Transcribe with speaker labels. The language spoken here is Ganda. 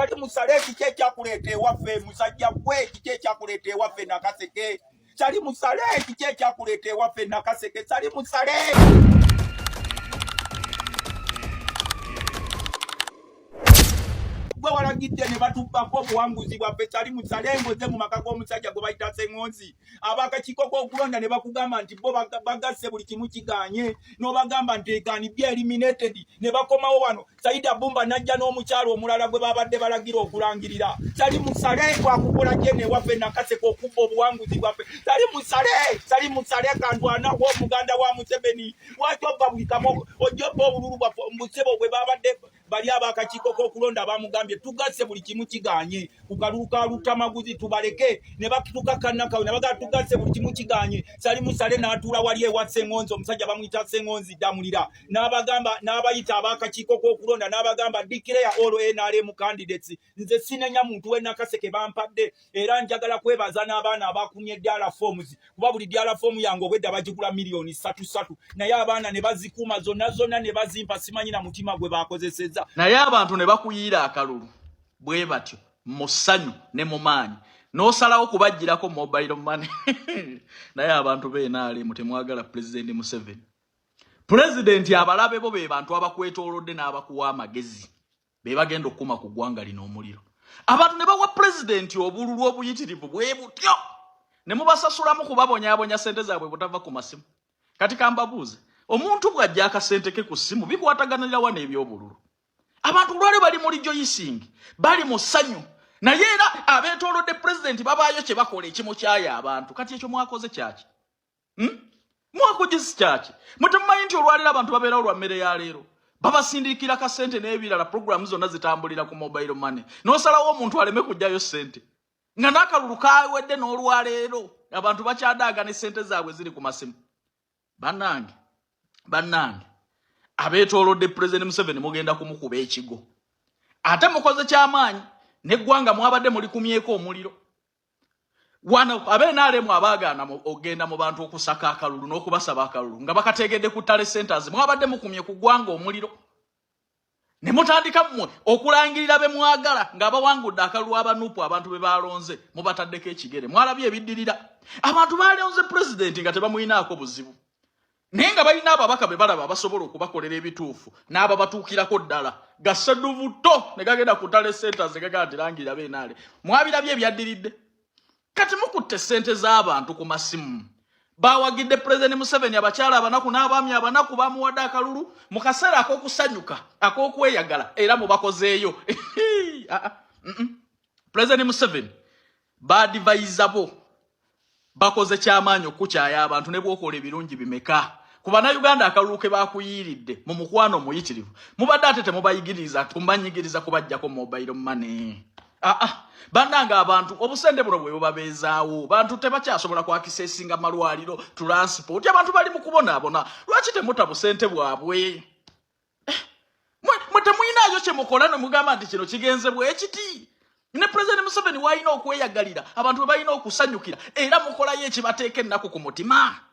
Speaker 1: Sali musale, kiki ekyakuleeta ewaffe? Musajja gwe, kiki ekyakuleeta ewaffe Nakaseke? Sali musale, kiki ekyakuleeta ewaffe Nakaseke? Sali musale, gwe walagidde ne batubbako obuwanguzi bwaffe. Sali musale, ngoze mu maka g'omusajja gwe bayita Sseŋŋonzi, abakakiiko k'okulonda ne bakugamba nti bo bagasse buli kimu kiganye, n'obagamba nti can be eliminated, ne bakomawo wano. Saida Bumba najja n'omukyalo omulala gwe babadde balagira okulangirira. Sali musale, gwakukola gye newaffe Nakaseke okubba obuwanguzi bwaffe. Sali musale, Sali musale, kandwanawo omuganda wa Museveni. Lwaki obba buli kamu, ojja obba obululu bwaffe? Mbusebo bwe babadde bali abakakiiko k'okulonda bamugambye tugasse buli kimu kiganye ku kalulu ka Lutamaguzi, tubaleke ne batukakannakawe ne bagala tugasse buli kimu kiganye. Sali musale n'atuula wali ewa Sseŋŋonzi, omusajja bamuyita Sseŋŋonzi Ddamulira, n'abagamba, n'abayita abakakiiko k'okulonda, n'abagamba, "Declare all NRM candidates." Nze sinenya muntu w'e Nakaseke bampadde, era njagala kwebaza n'abaana abakumye DR forms, kuba buli DR form yange obwedda bagigula miliyoni 3 3, naye abaana ne bazikuuma zonna zonna ne bazimpa. Simanyi na mutima gwe bakozesezza.
Speaker 2: Naye abantu ne bakuyiira akalulu bwe batyo mu ssanyu ne mu maanyi, n'osalawo kubaggyirako mobile money. Naye abantu b'NRM temwagala Pulezidenti Museveni. Pulezidenti, abalabe bo be bantu abakwetoolodde n'abakuwa amagezi, be bagenda okukuma ku ggwanga lino omuliro. Abantu ne bawa pulezidenti obululu obuyitirivu bwe butyo, ne mubasasulamu kubabonyaabonya sente zaabwe butava ku masimu. Kati kambabuuze, omuntu bw'ajja akasente ke ku ssimu, bikwataganira wa n'ebyobululu? Abantu olwali bali mu rejoicing, bali mu ssanyu, naye era abeetoolodde pulezidenti babaayo kye bakola ekimukyaya abantu. Kati ekyo mwakoze kyaki? Hmm? Mwakugisi kyaki? Mwe temumanyi nti olwaleero abantu babeerawo lwa mmere ya leero, babasindikira kasente n'ebirala, puroguramu zonna zitambulira ku mobile money, n'osalawo omuntu aleme kugjayo ssente nga n'akalulu kawedde? N'olwaleero abantu bakyadaaga ne ssente zaabwe ziri ku masimu. Bannange, bannange, abeetoolodde Pulezidenti Museveni mugenda kumukuba ekigo. Ate mukoze kyamaanyi n'eggwanga mwabadde mulikumyeko omuliro. Wano ab'NRM abaagaana ogenda mu bantu okusaka akalulu n'okubasaba akalulu nga bakategedde ku tally centers, mwabadde mukumye ku ggwanga omuliro ne mutandika mmwe okulangirira be mwagala ng'abawangudde akalulu. Abanupu, abantu be balonze mubataddeko ekigere. Mwalabye ebiddirira. Abantu balonze pulezidenti nga tebamuyinaako buzibu, naye nga balina ababaka be balaba abasobola okubakolera ebituufu n'ababatuukirako ddala. Gaseduvuto ne gagenda ku tally centers ne gagamba nti langirira b'NRM. Mwabirabye ebyaddiridde. Kati mukutte ssente z'abantu ku masimu bawagidde Pulezidenti Museveni. Abakyala abanaku n'abaami abanaku bamuwadde akalulu mu kaseera ak'okusanyuka, ak'okweyagala, era mubakozeeyo. Ah, ah, Pulezidenti Museveni, ba advisor bo bakoze kyamaanyi okukyaya abantu. Ne bwokola ebirungi bimeka ku Bannayuganda, akalulu ke bakuyiiridde mu mukwano omuyitirivu, mubadde ate temubayigiriza tumanyigiriza kubajjako mobile money. Aa ah, bannange, abantu obusente buno bwe bubabeezaawo, bantu tebakyasobola kwakisesinga malwaliro, transport, abantu bali mu kubonaabona. Lwaki temuta busente bwabwe? Eh, mwe temuyinaayo kye mukola ne mugamba nti kino kigenze bwe kiti? Ne Pulezidenti Museveni waalina okweyagalira, abantu bwe balina okusanyukira, era mukolayo ekibateeka ennaku ku mutima.